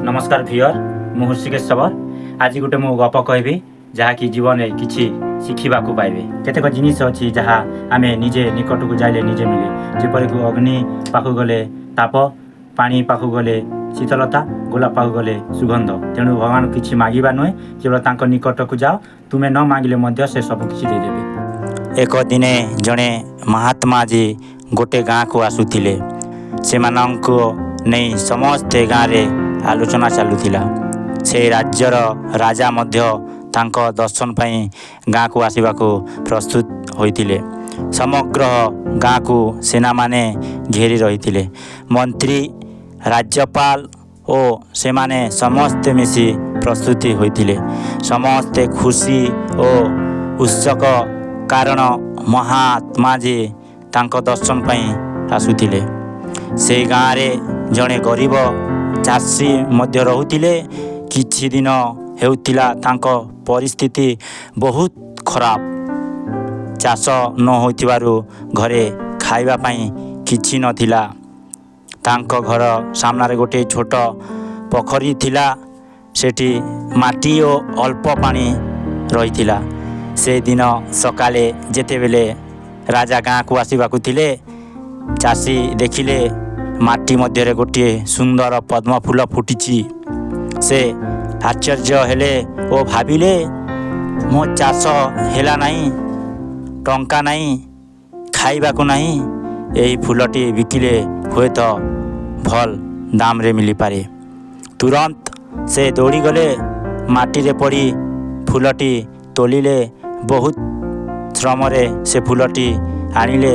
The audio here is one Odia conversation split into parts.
ନମସ୍କାର ଭିଉଅର, ମୁଁ ହୃଷିକେଶ ଶବର। ଆଜି ଗୋଟେ ମୁଁ ଗପ କହିବି, ଯାହାକି ଜୀବନରେ କିଛି ଶିଖିବାକୁ ପାଇବେ। କେତେକ ଜିନିଷ ଅଛି ଯାହା ଆମେ ନିଜେ ନିକଟକୁ ଯାଇଲେ ନିଜେ ମିଳେ, ଯେପରିକି ଅଗ୍ନି ପାଖକୁ ଗଲେ ତାପ, ପାଣି ପାଖକୁ ଗଲେ ଶୀତଳତା, ଗୋଲାପ ପାଖକୁ ଗଲେ ସୁଗନ୍ଧ। ତେଣୁ ଭଗବାନ କିଛି ମାଗିବା ନୁହେଁ, କେବଳ ତାଙ୍କ ନିକଟକୁ ଯାଅ। ତୁମେ ନ ମାଗିଲେ ମଧ୍ୟ ସେ ସବୁ କିଛି ଦେଇଦେବେ। ଏକ ଦିନେ ଜଣେ ମହାତ୍ମାଜୀ ଗୋଟେ ଗାଁକୁ ଆସୁଥିଲେ। ସେମାନଙ୍କୁ ନେଇ ସମସ୍ତେ ଗାଁରେ ଆଲୋଚନା ଚାଲୁଥିଲା। ସେ ରାଜ୍ୟର ରାଜା ମଧ୍ୟ ତାଙ୍କ ଦର୍ଶନ ପାଇଁ ଗାଁକୁ ଆସିବାକୁ ପ୍ରସ୍ତୁତ ହୋଇଥିଲେ। ସମଗ୍ର ଗାଁକୁ ସେନାମାନେ ଘେରି ରହିଥିଲେ। ମନ୍ତ୍ରୀ, ରାଜ୍ୟପାଳ ଓ ସେମାନେ ସମସ୍ତେ ମିଶି ପ୍ରସ୍ତୁତି ହୋଇଥିଲେ। ସମସ୍ତେ ଖୁସି ଓ ଉତ୍ସୁକ, କାରଣ ମହାତ୍ମାଜୀ ତାଙ୍କ ଦର୍ଶନ ପାଇଁ ଆସୁଥିଲେ। ସେଇ ଗାଁରେ ଜଣେ ଗରିବ ଚାଷୀ ମଧ୍ୟ ରହୁଥିଲେ। କିଛି ଦିନ ହେଉଥିଲା ତାଙ୍କ ପରିସ୍ଥିତି ବହୁତ ଖରାପ। ଚାଷ ନ ହୋଇଥିବାରୁ ଘରେ ଖାଇବା ପାଇଁ କିଛି ନଥିଲା। ତାଙ୍କ ଘର ସାମ୍ନାରେ ଗୋଟିଏ ଛୋଟ ପୋଖରୀ ଥିଲା। ସେଠି ମାଟି ଓ ଅଳ୍ପ ପାଣି ରହିଥିଲା। ସେଦିନ ସକାଳେ ଯେତେବେଳେ ରାଜା ଗାଁକୁ ଆସିବାକୁ ଥିଲେ, ଚାଷୀ ଦେଖିଲେ ମାଟି ମଧ୍ୟରେ ଗୋଟିଏ ସୁନ୍ଦର ପଦ୍ମ ଫୁଲ ଫୁଟିଛି। ସେ ଆଶ୍ଚର୍ଯ୍ୟ ହେଲେ ଓ ଭାବିଲେ, ମୋ ଚାଷ ହେଲା ନାହିଁ, ଟଙ୍କା ନାହିଁ, ଖାଇବାକୁ ନାହିଁ, ଏହି ଫୁଲଟି ବିକିଲେ ହୁଏତ ଭଲ ଦାମରେ ମିଳିପାରେ। ତୁରନ୍ତ ସେ ଦୌଡ଼ିଗଲେ, ମାଟିରେ ପଡ଼ି ଫୁଲଟି ତୋଳିଲେ। ବହୁତ ଶ୍ରମରେ ସେ ଫୁଲଟି ଆଣିଲେ।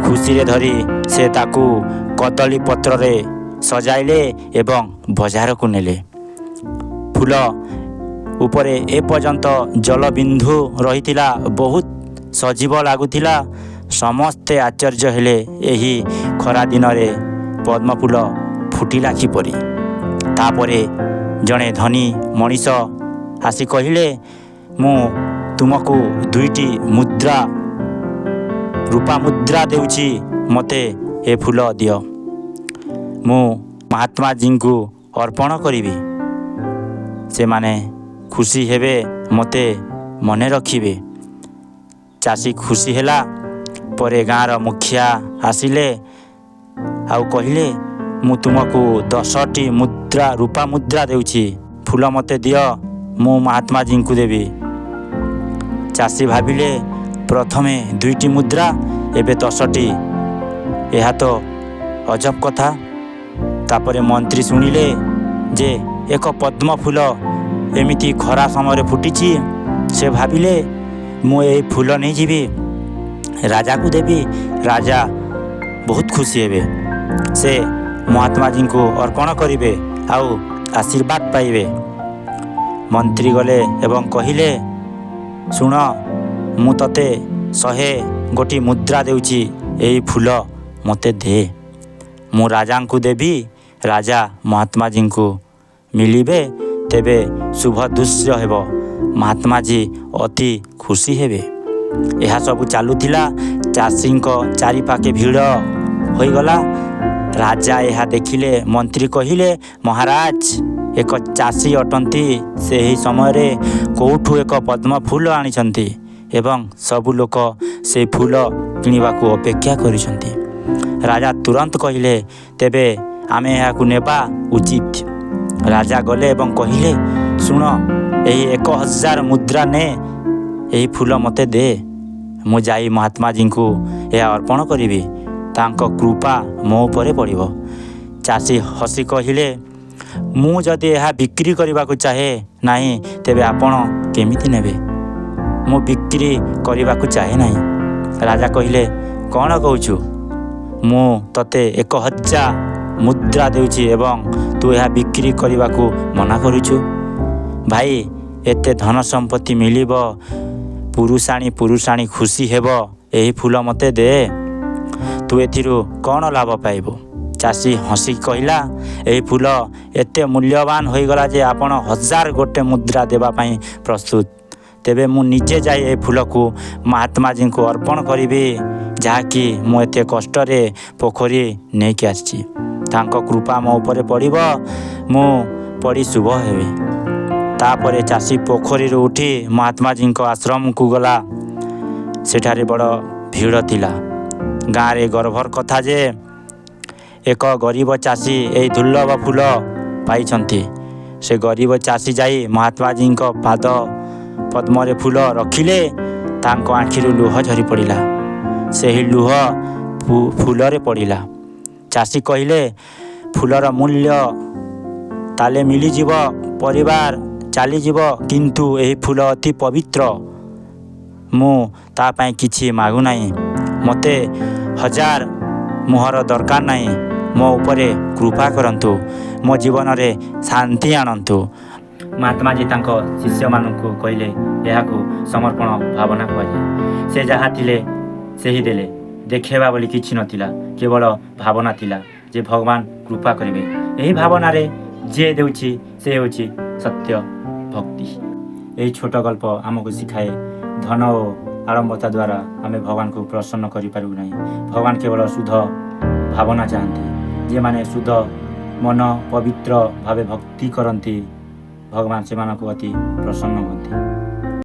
ଖୁସିରେ ଧରି ସେ ତାକୁ କଦଳୀ ପତ୍ରରେ ସଜାଇଲେ ଏବଂ ବଜାରକୁ ନେଲେ। ଫୁଲ ଉପରେ ଏପର୍ଯ୍ୟନ୍ତ ଜଳବିନ୍ଦୁ ରହିଥିଲା, ବହୁତ ସଜୀବ ଲାଗୁଥିଲା। ସମସ୍ତେ ଆଶ୍ଚର୍ଯ୍ୟ ହେଲେ, ଏହି ଖରାଦିନରେ ପଦ୍ମଫୁଲ ଫୁଟିଲା କିପରି? ତାପରେ ଜଣେ ଧନୀ ମଣିଷ ଆସି କହିଲେ, ମୁଁ ତୁମକୁ ଦୁଇଟି ମୁଦ୍ରା, ରୂପା ମୁଦ୍ରା ଦେଉଛି, ମୋତେ ଏ ଫୁଲ ଦିଅ। ମୁଁ ମହାତ୍ମାଜୀଙ୍କୁ ଅର୍ପଣ କରିବି। ସେମାନେ ଖୁସି ହେବେ, ମୋତେ ମନେ ରଖିବେ। ଚାଷୀ ଖୁସି ହେଲା। ପରେ ଗାଁର ମୁଖିଆ ଆସିଲେ ଆଉ କହିଲେ, ମୁଁ ତୁମକୁ 10ଟି ମୁଦ୍ରା, ରୂପା ମୁଦ୍ରା ଦେଉଛି, ଫୁଲ ମୋତେ ଦିଅ, ମୁଁ ମହାତ୍ମାଜୀଙ୍କୁ ଦେବି। ଚାଷୀ ଭାବିଲେ, ପ୍ରଥମେ ଦୁଇଟି ମୁଦ୍ରା, ଏବେ 10ଟି, ଏହା ତ ଅଜବ କଥା। ତାପରେ ମନ୍ତ୍ରୀ ଶୁଣିଲେ ଯେ ଏକ ପଦ୍ମ ଫୁଲ ଏମିତି ଖରା ସମୟରେ ଫୁଟିଛି। ସେ ଭାବିଲେ, ମୁଁ ଏହି ଫୁଲ ନେଇଯିବି, ରାଜାକୁ ଦେବି, ରାଜା ବହୁତ ଖୁସି ହେବେ। ସେ ମହାତ୍ମାଜୀଙ୍କୁ ଅର୍ପଣ କରିବେ ଆଉ ଆଶୀର୍ବାଦ ପାଇବେ। ମନ୍ତ୍ରୀ ଗଲେ ଏବଂ କହିଲେ, ଶୁଣ, ମୁଁ ତୋତେ 100 ଗୋଟି ମୁଦ୍ରା ଦେଉଛି, ଏହି ଫୁଲ ମୋତେ ଦେ। ମୁଁ ରାଜାଙ୍କୁ ଦେବି, ରାଜା ମହାତ୍ମାଜୀଙ୍କୁ ମିଳିବେ, ତେବେ ଶୁଭ ଦୃଶ୍ୟ ହେବ। ମହାତ୍ମାଜୀ ଅତି ଖୁସି ହେବେ। ଏହା ସବୁ ଚାଲୁଥିଲା। ଚାଷୀଙ୍କ ଚାରିପାଖେ ଭିଡ଼ ହୋଇଗଲା। ରାଜା ଏହା ଦେଖିଲେ। ମନ୍ତ୍ରୀ କହିଲେ, ମହାରାଜ, ଏକ ଚାଷୀ ଅଟନ୍ତି। ସେହି ସମୟରେ କେଉଁଠୁ ଏକ ପଦ୍ମ ଫୁଲ ଆଣିଛନ୍ତି ଏବଂ ସବୁ ଲୋକ ସେ ଫୁଲ କିଣିବାକୁ ଅପେକ୍ଷା କରିଛନ୍ତି। ରାଜା ତୁରନ୍ତ କହିଲେ, ତେବେ ଆମେ ଏହାକୁ ନେବା ଉଚିତ। ରାଜା ଗଲେ ଏବଂ କହିଲେ, ଶୁଣ, ଏହି 1000 ମୁଦ୍ରା ନେ, ଏହି ଫୁଲ ମୋତେ ଦେ। ମୁଁ ଯାଇ ମହାତ୍ମାଜୀଙ୍କୁ ଏହା ଅର୍ପଣ କରିବି, ତାଙ୍କ କୃପା ମୋ ଉପରେ ପଡ଼ିବ। ଚାଷୀ ହସି କହିଲେ, ମୁଁ ଯଦି ଏହା ବିକ୍ରି କରିବାକୁ ଚାହେଁ ନାହିଁ, ତେବେ ଆପଣ କେମିତି ନେବେ? ମୁଁ ବିକ୍ରି କରିବାକୁ ଚାହେଁ ନାହିଁ। ରାଜା କହିଲେ, କ'ଣ କହୁଛୁ? ମୁଁ ତୋତେ 1000 ମୁଦ୍ରା ଦେଉଛି ଏବଂ ତୁ ଏହା ବିକ୍ରି କରିବାକୁ ମନା କରୁଛୁ? ଭାଇ, ଏତେ ଧନ ସମ୍ପତ୍ତି ମିଳିବ, ପୁରୁଷାଣୀ ପୁରୁଷାଣୀ ଖୁସି ହେବ, ଏହି ଫୁଲ ମୋତେ ଦେ। ତୁ ଏଥିରୁ କ'ଣ ଲାଭ ପାଇବୁ? ଚାଷୀ ହସି କହିଲା, ଏହି ଫୁଲ ଏତେ ମୂଲ୍ୟବାନ ହୋଇଗଲା ଯେ ଆପଣ 1000 ଗୋଟେ ମୁଦ୍ରା ଦେବା ପାଇଁ ପ୍ରସ୍ତୁତ। ତେବେ ମୁଁ ନିଜେ ଯାଇ ଏ ଫୁଲକୁ ମହାତ୍ମାଜୀଙ୍କୁ ଅର୍ପଣ କରିବି, ଯାହାକି ମୁଁ ଏତେ କଷ୍ଟରେ ପୋଖରୀ ନେଇକି ଆସିଛି। ତାଙ୍କ କୃପା ମୋ ଉପରେ ପଡ଼ିବ। ମୁଁ ପଡ଼ି ଶୁଭ ହେବେ। ତାପରେ ଚାଷୀ ପୋଖରୀରୁ ଉଠି ମହାତ୍ମାଜୀଙ୍କ ଆଶ୍ରମକୁ ଗଲା। ସେଠାରେ ବଡ଼ ଭିଡ଼ ଥିଲା। ଗାଁରେ ଗର୍ବର କଥା ଯେ ଏକ ଗରିବ ଚାଷୀ ଏହି ଦୁର୍ଲଭ ଫୁଲ ପାଇଛନ୍ତି। ସେ ଗରିବ ଚାଷୀ ଯାଇ ମହାତ୍ମାଜୀଙ୍କ ପାଦ ପଦ୍ମରେ ଫୁଲ ରଖିଲେ। ତାଙ୍କ ଆଖିରୁ ଲୁହ ଝରି ପଡ଼ିଲା। ସେହି ଲୁହ ଫୁଲରେ ପଡ଼ିଲା। ଚାଷୀ କହିଲେ, ଫୁଲର ମୂଲ୍ୟ ତାଲେ ମିଳିଯିବ, ପରିବାର ଚାଲିଯିବ, କିନ୍ତୁ ଏହି ଫୁଲ ଅତି ପବିତ୍ର। ମୁଁ ତା ପାଇଁ କିଛି ମାଗୁନାହିଁ। ମୋତେ ହଜାର ମୋହର ଦରକାର ନାହିଁ। ମୋ ଉପରେ କୃପା କରନ୍ତୁ, ମୋ ଜୀବନରେ ଶାନ୍ତି ଆଣନ୍ତୁ। ମହାତ୍ମାଜୀ ତାଙ୍କ ଶିଷ୍ୟମାନଙ୍କୁ କହିଲେ, ଏହାକୁ ସମର୍ପଣ ଭାବନା କୁହାଯାଏ। ସେ ଯାହା ଥିଲେ ସେହି ଦେଲେ। ଦେଖେଇବା ବୋଲି କିଛି ନଥିଲା, କେବଳ ଭାବନା ଥିଲା ଯେ ଭଗବାନ କୃପା କରିବେ। ଏହି ଭାବନାରେ ଯିଏ ଦେଉଛି, ସେ ହେଉଛି ସତ୍ୟ ଭକ୍ତି। ଏହି ଛୋଟ ଗଳ୍ପ ଆମକୁ ଶିଖାଏ, ଧନ ଓ ଆଡ଼ମ୍ବରତା ଦ୍ୱାରା ଆମେ ଭଗବାନଙ୍କୁ ପ୍ରସନ୍ନ କରିପାରିବୁ ନାହିଁ। ଭଗବାନ କେବଳ ଶୁଦ୍ଧ ଭାବନା ଚାହାନ୍ତି। ଯେଉଁମାନେ ଶୁଦ୍ଧ ମନ ପବିତ୍ର ଭାବେ ଭକ୍ତି କରନ୍ତି, ଭଗବାନ ସେମାନଙ୍କୁ ଅତି ପ୍ରସନ୍ନ ହୁଅନ୍ତି।